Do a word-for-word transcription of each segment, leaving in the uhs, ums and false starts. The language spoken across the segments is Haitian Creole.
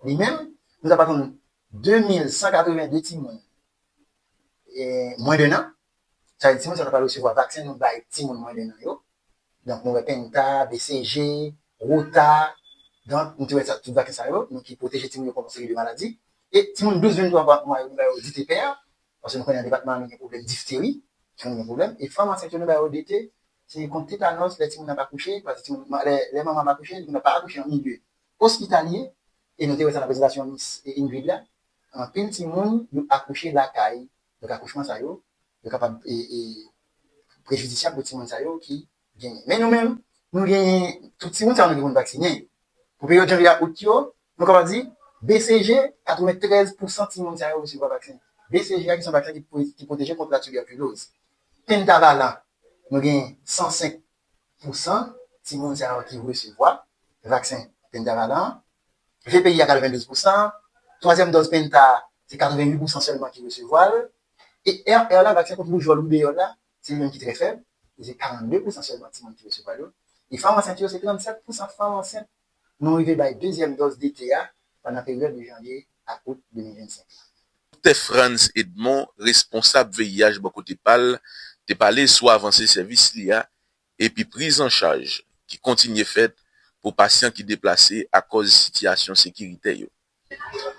Li menm, nou ta pral jwenn de mil san katreven de timoun, e, mwens de en an. Sa vle di timoun sa ta pral resevwa vaksen nou bay timoun mwens de en an yo. Donk, nou wè penta, B C G, rota, donk, nou te wè sa, tout vaksen sa yo, nou ki pwoteje timoun yo kont yon seri de maladi. E timoun douz vennntwa mwa yo, nou ba yo ditepè, paske nou konnen nan depatman an, nou gen pwoblèm difteri, timoun gen pwoblèm. E fanm ansent yo, nou ba yo dete, se kont tetanòs, lè timoun nan pa kouche, paske timoun, lè, lè manman pa kouche, timoun nan pa akouche an milye ospitalye, e nou te wè sa nan prezantasyon Miss Ingrid la, anpil timoun, yo akouche lakay, donk akouchman sa yo, yo kapab, e, e, prejidisyab pou timoun sa yo ki genyen. Men nou menm, nou genyen tout timoun sa yo nou gen pou n vaksinen yo. Pou peryòd janvye a out yo, nou kapab di, B C G, katreventrèz pousan timoun sa yo resevwa vaksen. B C G a ki se yon vaksen ki, pwo- ki pwoteje kont latibèkiloz. Pentavalan, nou gen san senk pousan timoun sa yo ki resevwa vaksen pentavalan. V P I a katrevendouz pousan, twazyèm dòz penta, se katrevenwit pousan sèlman ki resevwa l. E R R la, vaksen kont woujòl, woubeyòl la, se li menm ki trè fèb, e se karannde pousan sèlman timoun ki resevwa yo. E fanm ansent yo, se trannsèt pousan fanm ansent nou rive bay dezyèm dòz D T a pandan peryòd de janvye a out de mil vennsenk la. Doktè Frantz Edmond, responsab V I H bò kote pa l, te pale sou avanse sèvis li a epi priz an chaj ki kontinye fèt pou pasyan ki deplase akòz sitiyasyon sekiritè yo.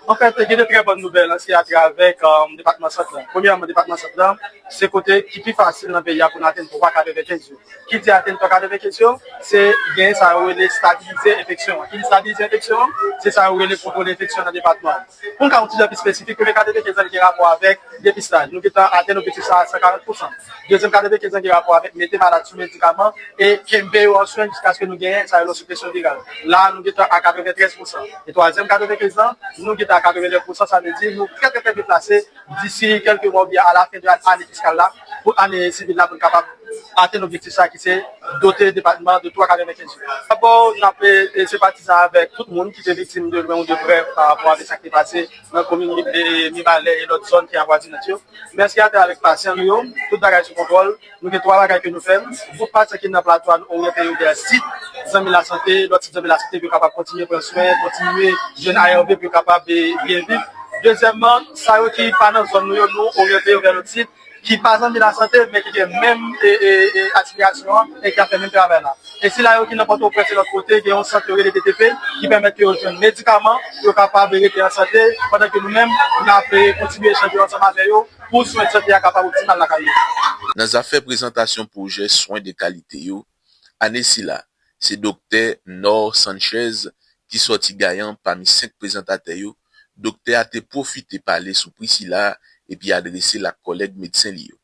Anfèt, gen de trè bòn nouvèl, se atravè depatman Sant lan. Premyèman, depatman Sant lan, se kote ki pi fasil nan peyi a pou n atenn twa katrevenkenz yo. Ki di atenn twa katrevenkenz yo, se gen sa yo rele stabilize enfeksyon an. Ki di stabilize enfeksyon an, se sa yo rele kontwole enfeksyon nan depatman an. Pou n ka yon ti jan pi espesifik, premye katrevenkenz lan gen rapò avèk depistaj. Nou gentan atenn objektif sa a san karant pousan. Dezyèm katrevenkenz lan gen rapò avèk mete malad sou medikaman e kenbe yo an swen jiskaske nou genyen sa yo rele sou presyon viral. La a, nou gentan a katreventrèz pousan. E twazyèm katrevenkenz lan, nou gentan a katreventrèz pousan, sa vle di nou trè trè trè byen plase disi kèlke mwa oubyen a la fen de ane fiskal la, pou ane sivil la, pou n kapab atenn objektif sa a ki se dote depatman de twa katrevenkenz. Dabò, n ap, e, e, senpatize avèk tout moun ki te viktim de lwen ou de prè pa rapò avèk sa ki te pase nan komin Mi, e, Mibalè e lòt zòn ki avwazinant yo. Mèsi atè avèk pasyan nou yo, tout bagay sou kontwòl. Nou gen twa bagay ke nou fè. Gwoup pasyan ki nan plato a, nou oryante yo vè sit zanmi lasante, lòt sit zanmi lasante pou yo kapab kontinye pran swen, kontinye jwenn A R V pou yo kapab, e, byen viv. Dezyèmman, sa yo ki pa nan zòn nou yo, nou oryante yo vè lòt sit ki pa zanmi lasante, men ki gen menm, e, e, e, aspirasyon an e ki ap fè menm travay la. E sila yo ki nan Pòtoprens e lòt kote, gen yon sant yo rele T T P ki pèmèt ke yo jwenn medikaman pou yo kapab rete an sante, pandan ke nou menm, n ap, e, kontinye chanje ansanm avè yo pou swen sante a kapab optimal lakay yo. Nan zafè prezantasyon pwojè swen de kalite yo, ane sila, se Doktè Nor Sanchez ki sòti gayan pami senk prezantatè yo. Doktè a te pwofite pale sou pri sila epi adrese l ak kòlèg medsen li yo.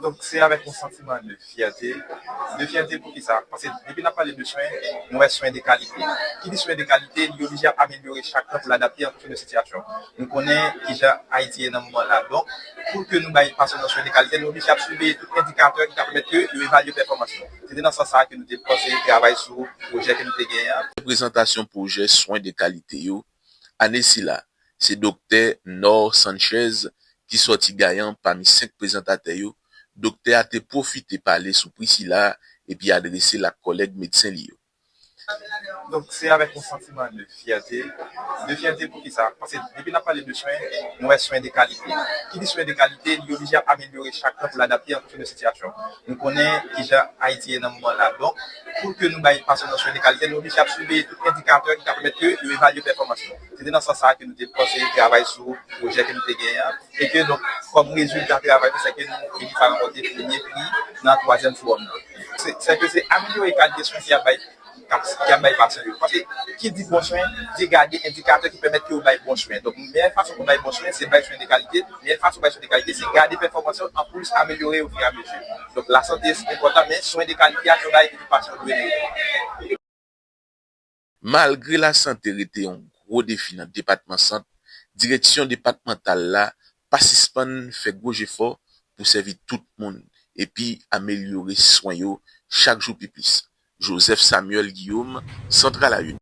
Donk, se avèk yon santiman de fyète. De fyète poukisa? Paske depi n ap pale de swen, nou wè swen de kalite. Ki di swen de kalite, li oblije ap amelyore chak tan pou l adapte an fonksyon de sitiyasyon. Nou konnen kijan Ayiti ye nan moman la. Donk, pou ke nou bay pasyan nou swen de kalite, nou oblije ap siveye tout endikatè ki ka pèmèt ke yo evalye pèfòmans yo. Se te nan sans sa a ke nou te panse travay sou pwojè ke nou te genyen an. Prezantasyon pwojè swen de kalite yo, ane sila, se Doktè Nor Sanchez ki sòti gayan pami senk prezantatè yo. Doktè a te pwofite pale sou pri sila epi adrese l ak kòlèg medsen li yo. Donk, se avèk yon santiman de fyète. De fyète poukisa? Paske depi n ap pale de swen, nou wè swen de kalite. Ki di swen de kalite, li oblije ap amelyore chak tan pou l adapte an fonksyon de sitiyasyon. Nou konnen kijan Ayiti ye nan moman la. Donk, pou ke nou bay pasyan nou swen de kalite, nou oblije ap siveye tout endikatè ki ka pèmèt ke yo evalye pèfòmans yo. Se te nan sans sa a ke nou te panse travay sou pwojè ke nou te genyen an. E ke, donk, kòm rezilta travay nou, se ke nou fini pa ranpòte premye pri nan twazyèm fowòm nan. Se, se ke se amelyore kalite swen ki ap bay k ap, k ap bay pasyan yo. Paske ki di bon swen, di gade endikatè ki pèmèt ke yo bay bon swen. Donk, meyè fason pou bay bon swen, se bay swen de kalite. Meyè fason bay swen de kalite, se gade pèfòmans yo, anplis amelyore yo ofiramezi. Donk, lasante enpòtan, men swen de kalite a se yon bagay ke tout pasyan dwe merite. Malgre lasante rete yon gwo defi nan depatman Sant, direksyon depatmantal la pa sispann fè gwo jefò pou sèvi tout moun epi amelyore swen yo chak jou pi plis. Joseph Samuel Guillaume, Central A U.